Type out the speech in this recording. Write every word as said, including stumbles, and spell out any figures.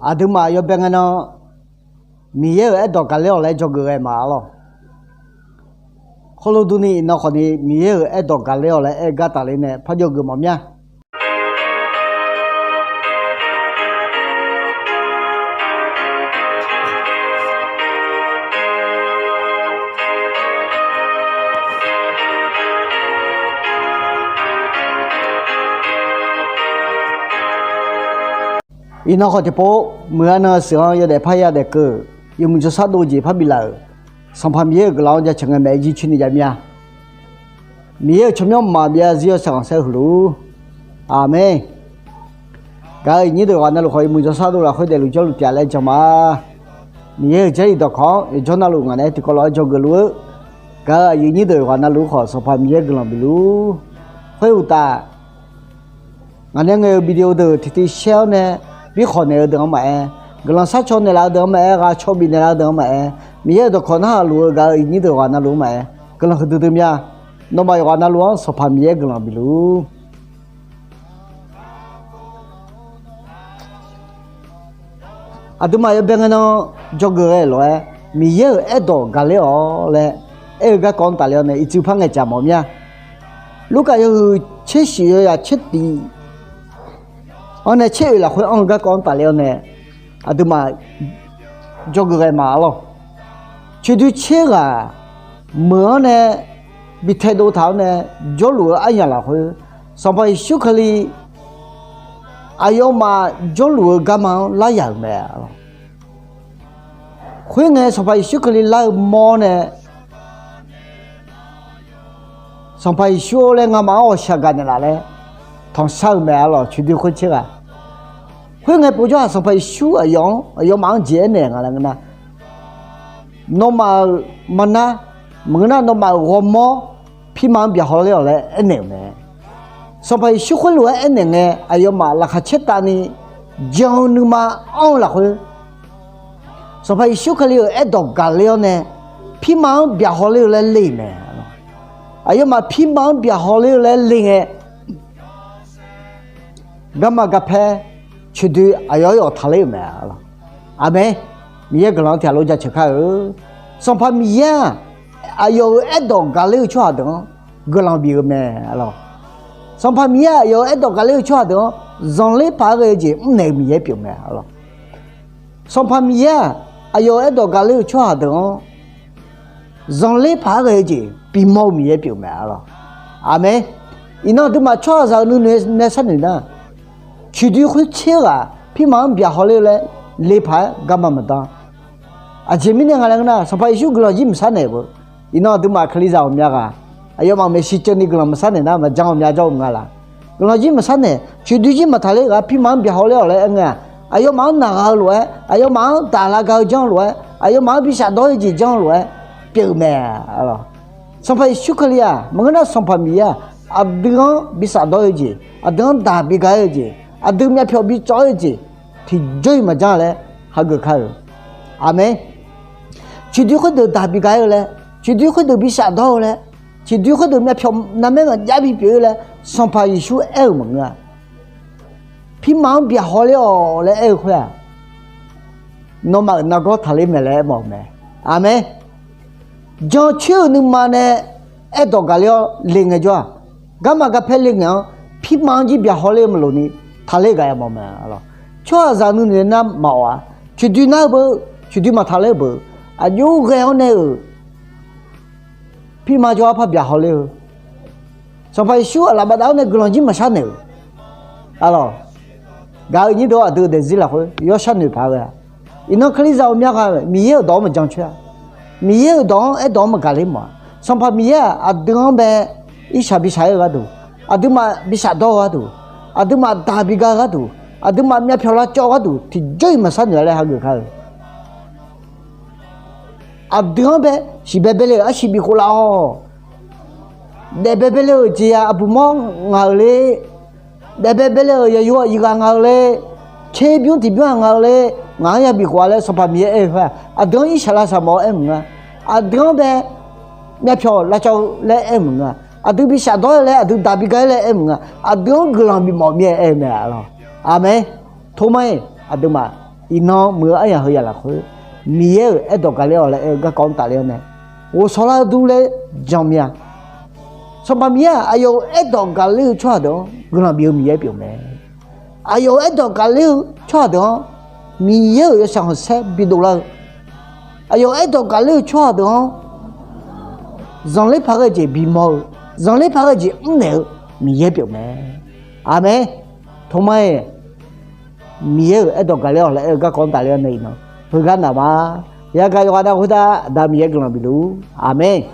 Aqduimaf yawbae ngae nan, Miqyaer-euq aerdawq gaqler-awq laer dzawgeuf ghae ma arlawr. Khoerlof durni iqnan khawfni Miqyaer-euq aerdawq gaqler-awq laer aer-eu gar tafler nae parjawr geuf mawf mir-a. Iqnan khawf tiqpov muiq-a nan-eu sheuq-anr yawdaef parya daef keuv-euq yawmuiq jawrshar dov-eu jeq parbi laf-euq Sanqpaq Miqyaer-euq guiqlanq-anr jaceuq ngae maeq-aer jircoer ni jav mir-a. Miqyaer-euq tsawrmyanr maqbyav zarzir yawshaq khanqsaer huiq luf-ur. Aqmeq. Gaq-euq iqnyir deuq ghaq navluf khawf yawmuiq jawrshar dov lafkhoer daefluf jawrluf taef laer jan ma. Miqyaer-euq Jarlif dawqkawq-anr yawjawr navluf ngaq naeq-aer tiqkawv lof-aer dzawgeuf luf-eu. Gaq-euq aqyuif nyir deuq ghaq navluf khawf Sanqpaq Miqyaer guiqlanq bif luf-ur. Khoeruqtaf, ngaq nae ngaeq-eu video deuq tiqtiv share-awr nae bi khawq naeq-eu deuq-anr maqaer, guiqlanq sharcaw naeqlaf-eu deuq-anr maqaer, ghaq caw bif naeqlaf-eu deuq-anr maqaer, Miqyaer-euq dawqkawq narhaq luf-eu gaq-euq iqnyir deuq ghaq navluf-anr maqaer, guiqlanq huiqdui dui mir-a. Nawmaf yawqghaq navluf-anr Sanqpaq Miqyaer guiqlanq bif luf-ur. Aqduimaf yawbae ngae nan dzawgeuf ghae lof-aer, Miqyaer-euq aerdawq gaqler-awq laer aer-eu garkawv-anr tafler-awr nae iqtsuif par ngaeqcaf mawf mir-a. Lurkaf yawhuiq tser shif yawyaq tser tif-anr nae tser oeq lafkhoer anr-eu garkawv-anr tafler-awr nae aqduimaf dzawgeuf ghae ma arlawr. Coeqdoi tser ghaq meuq-anr nae bi taedov taq-awr nae jawrluf-eu aryamq lafkhoer, Sanqpaq Yeqsur Kali aqyawfmaf jawrluf-eu garma-anr laryaq-euq mae arlawr. Khoerngae Sanqpaq Yeqsur Kali lar-eu mawr nae, Sanqpaq Yeqsur-or laer ngamaf-anr ghawqshaq gaqnaeq laf laer tanqshar-eu mae arlawr. Coeqdoi khoer tser ghaq khoerngae povjawr-aq Sanqpaq Yeqsur aqyawf-anr aqyawfmaf-anr jeq aernaeq nga laer ngeur nar, nawmaf-euq maqnar, maqngeur nar nawmaf-euq ghawrmawr pirma-anr byaqhaw ler-awq laer aernaeq-euq mae. Sanqpaq Yeqsur khoerlof-aer aernaeq ngae aqyawfmaf laqkhaq caertavni jan-eu nuima anr-eu lafkhoer, Sanqpaq Yeqsur Kali-euq aerdawq gaqler-awr nae pirma-anr byaqhaw ler-eu laer le-euq mae. Aqyawfmaf pirma-anr byaqhaw ler-eu laer le ngae, garma garpaer coeqdoi aqyawf-aer yawf taqler-euq mae arlawr. Aqmeq. Miqyaer guiqlanq-anr tiqghaq lof jaceuq kar-eu. Sanqpaq Miqyaer-aq, aqyawf-euq aerdawq gaqler-eu tsawrhaq deuq-anr guiqlanq bif-eu mae arlawr. Sanqpaq Miqyaer-aq, aqyawf-euq aerdawq gaqler-eu tsawrhaq deuq-anr zanqler paq-aer ghae-eu jeq mrnaeq-eu Miqyaer pyeuf mae arlawr. Sanqpaq Miqyaer-aq, aqyawf-euq aerdawq gaqler-eu tsawrhaq deuq-anr zanqler paq-aer ghae-eu jeq bimawr-eu Miqyaer pyeuf mae arlawr. Aqmeq. Iqnan aqduimaf tsawrhaqzaq-euq nuinoeq nae sharnoeq nar, coeqdoi khoer tser ghaq pirma-anr byaqhaw ler-eu laer le paq-aer garma maqdan. Aqjeq mirnae nga laer ngeur nar, Sanqpaq Yeqsur guiqlanq jir maqsar naeq-eu. Iqnan aqduimaf kalizaq ghawqmya ghaq aqyawfmaf maeqshi ceuvni guiqlanq maqsar naeq nar maqjan ghawqmya jawr-eu maqnga laq. Guiqlanq jir maqsar naeq, coeqdoi jir maqtaq ler ghaq pirma-anr byaqhaw ler-awq laer aer ngae-aq, aqyawfmaf-anr naq gha-eu lof-aer, aqyawfmaf-anr daq lavga-eu janr-eu lof-aer, aqyawfmaf-anr bi shafdawr-eu jeq janr-eu lof-aer pyeuf-eu mae. Sanqpaq Yeqsur Kali-aq maqngeur nar Sanqpaq Miqyaer-aq, aqdui-anr bi shafdawr-eu jeq, aqdui-anr daq bi ga-aer-eu jeq, aqdui myavpyawq bi cawv-aer-eu jeq, tiqjawr-iq maqjanr laer hageuf kar-euq. Aqmeq. Coeqdoi khoerdeuq daq bi ga-aer-eu laer, coeqdoi khoerdeuq bi shafdawr-eu laer, coeqdoi khoerdeuq myavpyawq narmaer maqjav bipyeuf-eu laer, Sanqpaq Yeqsur aer-euq maqngeur-a. Pirma-anr byaqhaw ler-awq laer aer-eu khoer-aq, nawmaf-euq nargawr taqler mae laer aermawf-eu mae. Aqmeq. Jancoer-euq nuima nae aerdawq gaqler-awr le ngaejawr-aq, garma garpaer le ngae-anr pirma-anr jir byaqhaw ler-eu maqloqni taqler gaq-aer mawf mae. Tsawrhaqzaq nuinoeq nar maqawf-a. Coeqdoi nar-eu beu, coeqdoi maqtaq ler-eu beu, aqjox ghae-awr nae-euq pirma jawr-ar par byaqhaw ler-eu, Sanqpaq Yeqsur aqlaf bafdav-awr nae guiqlanq jir maqsar naeq-euq. Arlawq, gaq-euq nyir deuq aqdui-eu daefzir lafkhoer yawshar noeqpaq ghae-a. Iqnan kalizaq ghawqmya ghaq Miqyaer-euq dawq-anr maqjan coer-a. Miqyaer-euq dawq-anr aerdawq-anr maqgaq ler mawf-a. Sanqpaq Miqyaer-aq aqdui-anr bae irshaq bishaq-aer-eu gharduq, aqduimaf bishaq dawr-eu gharduq, aqduimaf daq bi ga-eu gharduq, aqduimaf myavpyawq lavcawv-eu gharduq tiqjawr-iq maqsar noeq-a laer hageuf kar-eu. Aqdui-anr bae shiqbae bae le-euq arsiq bif khof laf-awq. Daef bae bae le-euq jeqzaq aqbuq mawr ngaq-euq le, daef bae bae le-euq yaqyo aqyuif ghaq ngaq-euq le, tserbymr tiqbymr-aq ngaq-euq le, ngaq-anr yabif khof-a laer Sanqpaq Miqyaer aer-eu khoer-aq, aqdui-anr irshaq lavsaq mawf-awr aer maqngeur-a. Aqdui-anr bae myavpyawq lavcawv-eu laer aer maqngeur-a. Aqdui bishaq dawr-eu laer, aqdui daq bi ga-aer laer aer maqngeur-a. Aqdui-anr guiqlanq bif mawf mir-aer aer-eu mae arlawq. Aqmeq. Tormaer-iq aqduimaf Iqnan muiq-eu aryamq heu yaf lafkhoer, Miqyaer-euq aerdawq gaqler-awq laer aer-eu garkawv-anr tafler-awr nae, ghovshaw lar-eu dur laer jan mir-a. Sanqpaq Miqyaer-aq, aqyawf-euq aerdawq gaqler-eu tsawrhaq deuq-anr guiqlanq bif-eu Miqyaer pyeuf mae. Aqyawf-euq aerdawq gaqler-eu tsawrhaq deuq-anr Miqyaer-euq yawshaq khanqsaer bidov lar-eu, aqyawf-euq aerdawq gaqler-eu tsawrhaq deuq-anr zanqler paq ghae jeq bimawr-eu, zanqler paq ghae jeq mrnaeq-eu Miqyaer pyeuf mae. Aqmeq. Toma-iq, Miqyaer-euq aerdawq gaqler-awq laer aer-eu garkawv-anr tafler-awr nae iqnan heugar naq ma. Yagaq yawqghaq nav khoertav Aqda Miqyaer guiqlanq bifluf-ur. Aqmeq.